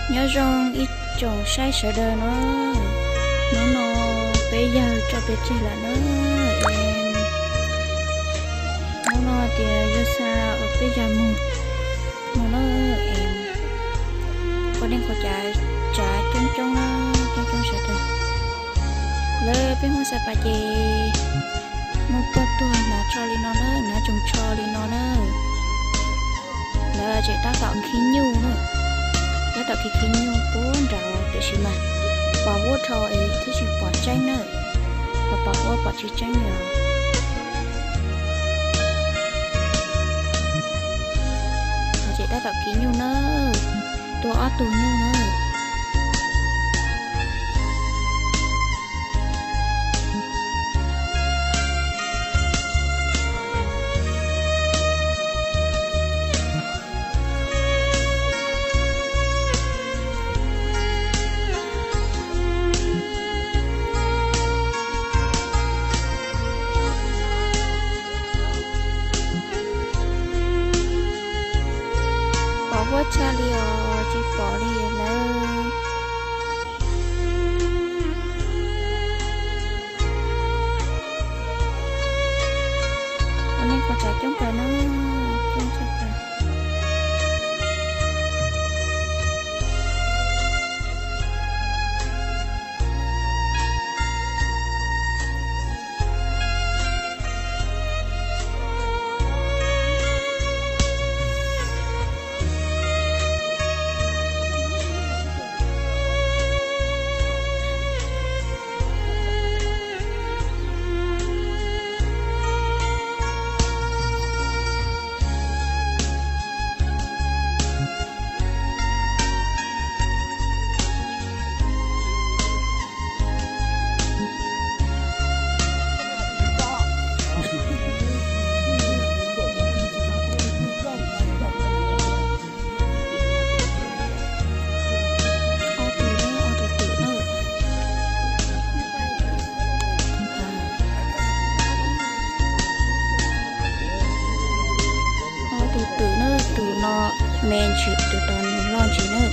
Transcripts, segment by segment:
Nyob zoo ib tsoom saib sawv daws na, hnub no peb yawg tso peb tseg lawm na. Hnub no tias yawg xa peb yawg mus no na, es ua neej ua tsav coob coob na, coob coob sawv daws. Lawv peb Hmoob Xab Pas ces muaj poj tuag hnav tsho li no na, hnav tsoos tsho li no na. Lawv tseem tab tom khi nyuj na, tab tom khi khi nyuj puag nraud tiam sis mas pos huab dhau es thiaj tsis pom tseeb na, ho pos huab pom tsis tseeb li os. Lawv tseem tab tom khi nyuj na, tua ob tug nyuj na. Pos huab tshaj li os, tsis pom li lawm. Ua neej ua tsav coob kawg na, coob tshaj plaws. Ob tug, ob tug twm na. Ob tug twm na, tus no me ntsis, tus no loj ntsis na.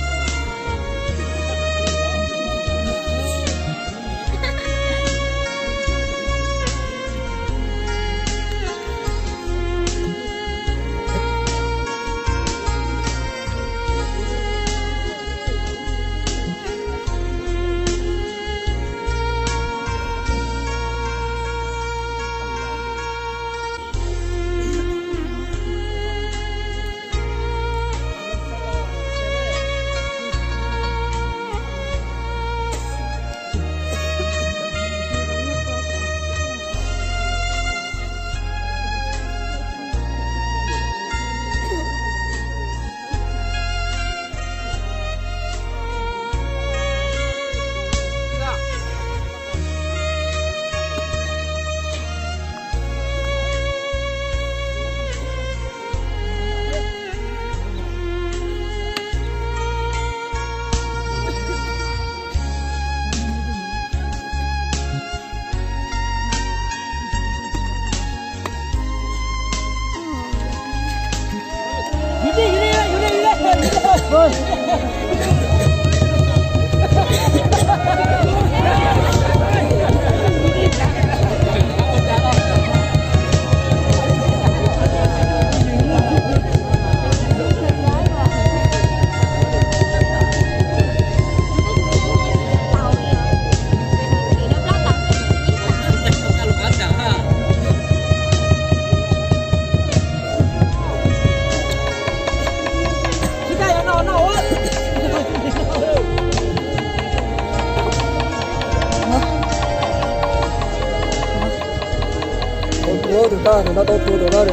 Tau tua tus tag, tus no tau tua tus tag,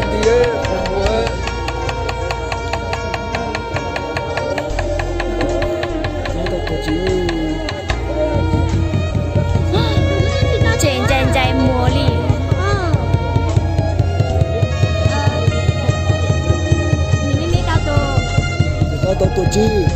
nti nti, tau tua. Tseem ncaim ncaim muag li. Tau tua tswb.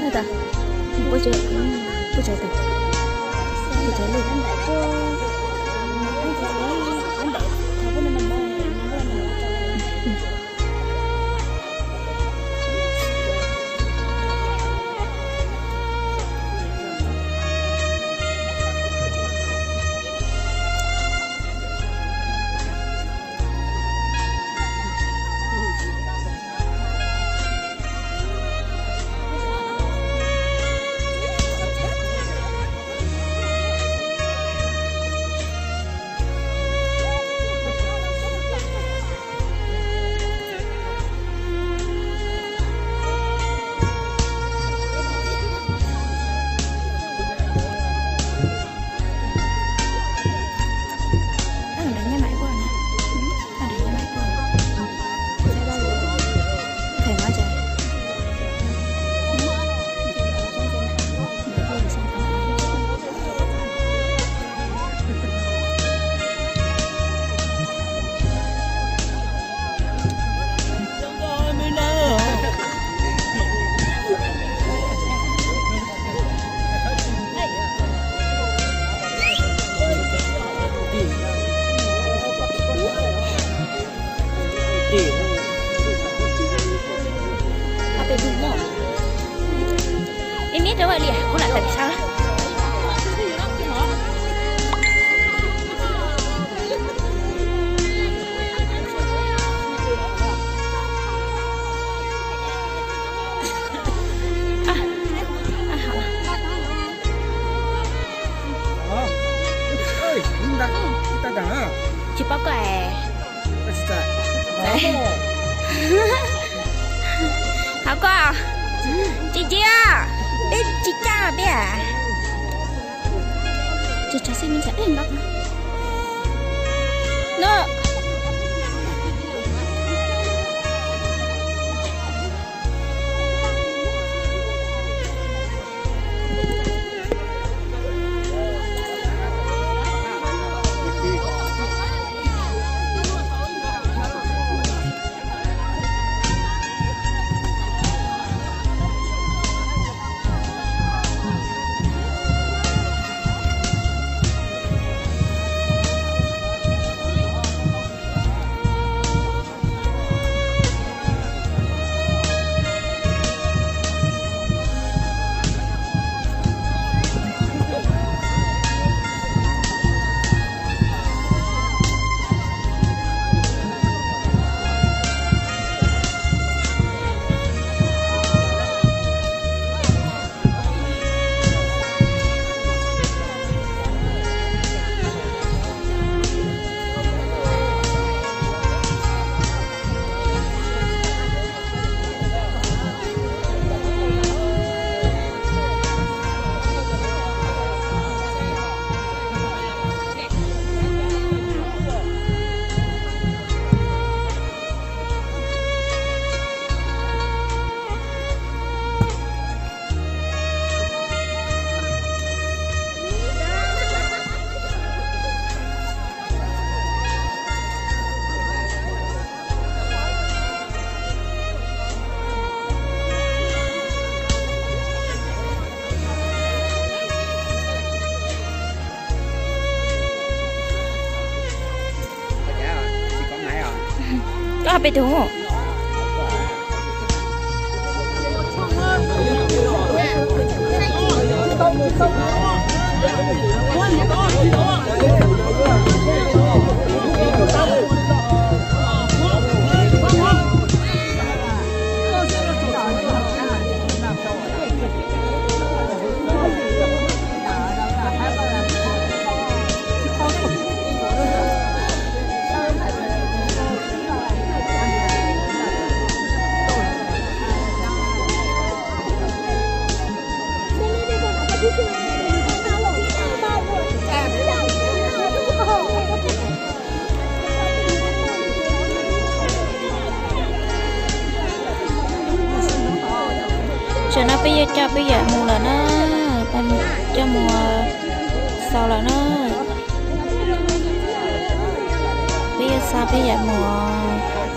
Tag, puab tsev, puab tsev tag, puab tsev lug. Ib miab rau li kuv lam tawm sab. Tsis paub koj es. Hauv koj, tsis cia, peb tsis caj peb. Tsis tshov xij me ntxhais dej ntawd no. Koj peb tug. Tam no peb yuav coj peb yawm mus lawm na, coj mus xaus lawm na. Peb yuav xa peb yawm mus.